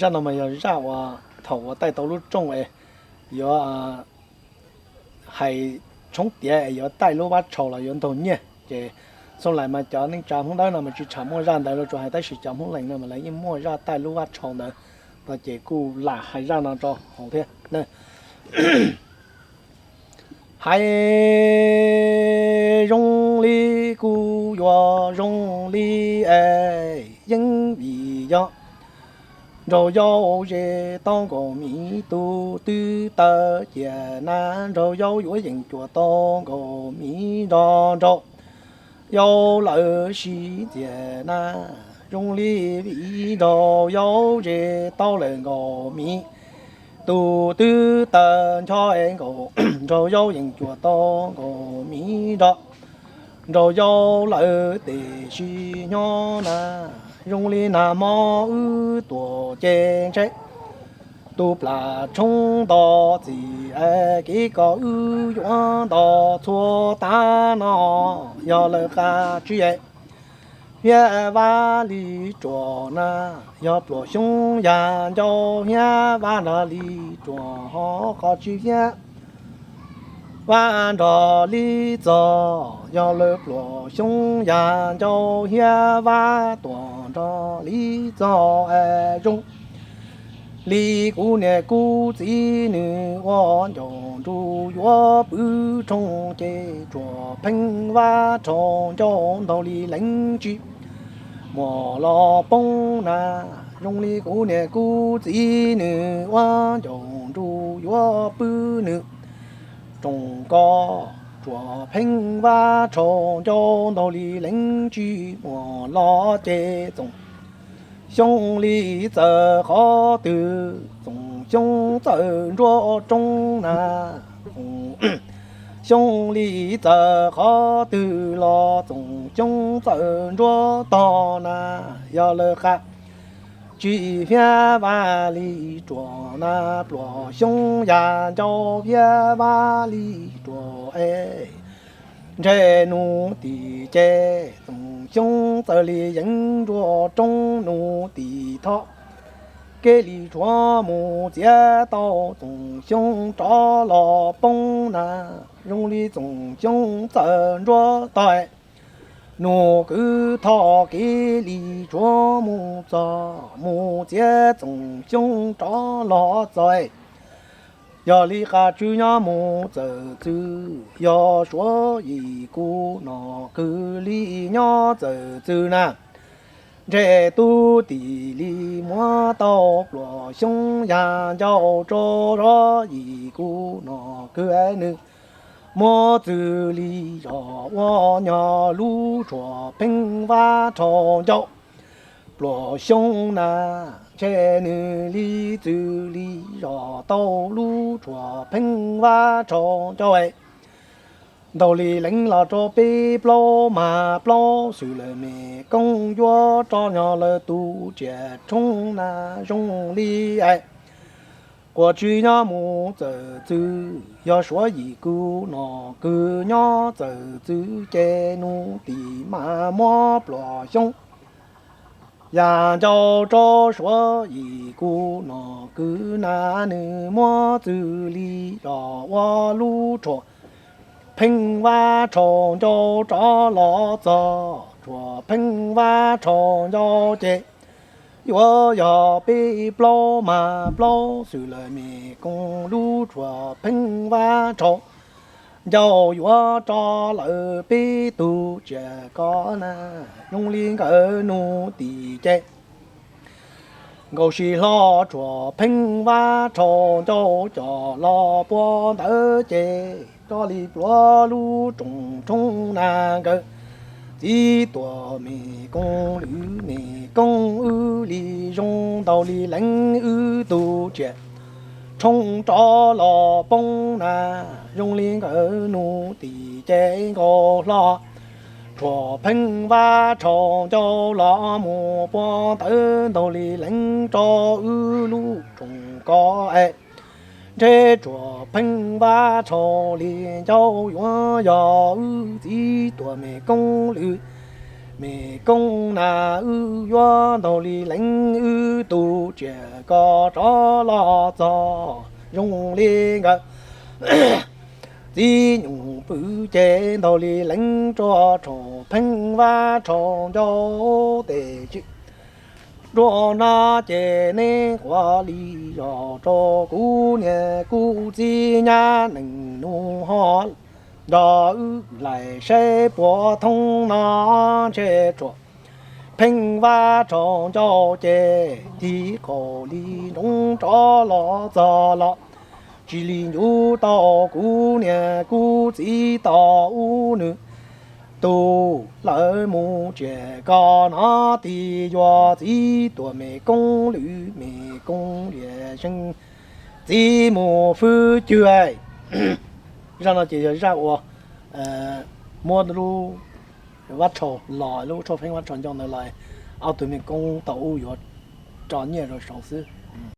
Zaj no mas yog zaj uas thaum uas taij tau lub rooj es yuav hais tshoob tiav es yuav taij lub vab tshau los yuav ntaug nyiaj ces xoo lais mas cov neej tsa Hmoob Dawb no mas tsis tshua muaj zaj ntawd los tsuas hais tab sis cov Hmoob Lees no mas lawv yeej muaj zaj taij lub vab tshau ntawd no ces kuj lam hais zaj no rau hauv thiab. Hais zoo li kuv yuav zoo li es yeej vim yog nraug yau ze tau nkaus miv tus twb tawm ciaj na, nraug yau yuav yeem cuam tau nkaus miv nrog nraug yau lawv sib txias na. Zoo li vim nraug yau ze tau lawm nkaus miv tus twb tawm ncho es nkaus nraug yau yeem cuam tau nkaus miv nrog nraug yau lawv tej sib nyob na. Zoo li nag hmo wb tuam ces ntshe tus plam tshoob nto txim es kev kos wb yuav nto txhua tag no yog lawv qab tsis es hiab vab li tsuas na, yog pluas xyoob yag ncau hiab vab nrog li tsuas ho qhov tsis hiab vab nrog li txog, yog lawv pluas xyoob yag ncau hiab vab tuam nrog li txog es zoo li kuv niam kuv txiv nws ua ncaus nruj yuav pw rhooj ces tsuas pheej vab rhau ncau ntaug li leev tsis muaj los poob na. Zoo li kuv niam kuv txiv nws ua ncaus nruj yuav pw nws rooj ko tsuas pheej vab rhau ncau ntaug li leev tsis muaj los ces Txoov Xyooj li txawm qhov twg Txoov Xyooj txawm nruab roob na. Txoov Xyooj li txawm qhov twg los Txoov Xyooj txawm nruab tog na. Yog lawv qab tsis hiab vab li tsuas na, pluas xyoob yag ncau hiab vab li tsuas es ntshe nub tim ces Txoov Xyooj txawm li yeev nruab roob nub tim thoj kev li tshuav mus txiav tau Txoov Xyooj rov los poob na. Zoo li Txoov Xyooj txawm nruab tog nub kwv thoj kev li tshuav mus txog mus txiav Txoov Xyooj rov los txog. Yog li qab tswv nyob mus txawm txwv, yog suav yim kuv nom kwv li nyob txawm txwv na. Ntshe tub tim li muab tau pluas xyoob yag ncau rau suav yim kuv nom kwv nws muab txwv li zog ua nyog lub tshuaj pheej vab rhau ncau pluas xyoob na. Ntshe nws li txwv li zog tau lub tshuaj pheej vab rhau ncau ntaug li leev los rau peb plaub mag plaub xwm lawm me koob yuav rov nyog lawv tus tsiaj roob na. Zoo li quas tswv nyob mus txawm txwv, yog suav yim kuv nom kwv nyob txawm txwv ces nub tim mas muab pluas xyoob yag ncau rau suav yim kuv nom kwv na. Nws muab txwv li zog ua lub tshuaj pheej vab rhau ncau rov los txog, tshuaj pheej vab rhau ncau ces yuav yog peb plaub mag plaub xwm lawm me koob lub tshuaj pheej vab rhau ncau yuav rov lawm peb tug tsiaj ko na. Zoo li nkawd nub tim ces nkaus sij hlo tshuaj pheej vab rhau ncau coj los puag ntawd ces rov li pluav lub rooj roob na. Nkawd txiv tuam me koob lwm me koob wb li zoo ntaug li leev wb tug tsiaj roob rov los poob na. Zoo li nkawd nub tim ces nkaus hlo tshuaj pheej vab rhau ncau los mus puag ntawd ntaug li leev rau wb lub rooj ko es ntshe tshuaj pheej vab rhau li ncau yuav yog wb txiv tuam me koob lwm me koob na, wb yuav ntaug li leev wb tug, tsiaj ko rov los txog zoo li nkawd. Txiv nyuj pw ces ntaug li leev rua rhau, pheeb vab rhau ncauj tes tswm rua no ces neb quav li zog rau kuv niam kuv txiv nyab neej nus ho nrog wb lais saib puas thoob no ntshe tsuas pheeb vab rhau ncauj ces tig qaum li nroov rov los txog los tsis li ncuv tau kuv niam kuv txiv tau ub nws tug lawv mus tsiaj ko no tig yuav txiv tuam me koob lwm me koob liam zeej txiv mus fwb cwg. Zaj no ces yog zaj uas muab lub vab rhau los, lub rhau pheeb vab rhau ncauj ntawd los, ob tug me koob tau ub yuav tso nyiaj rau saud xwb.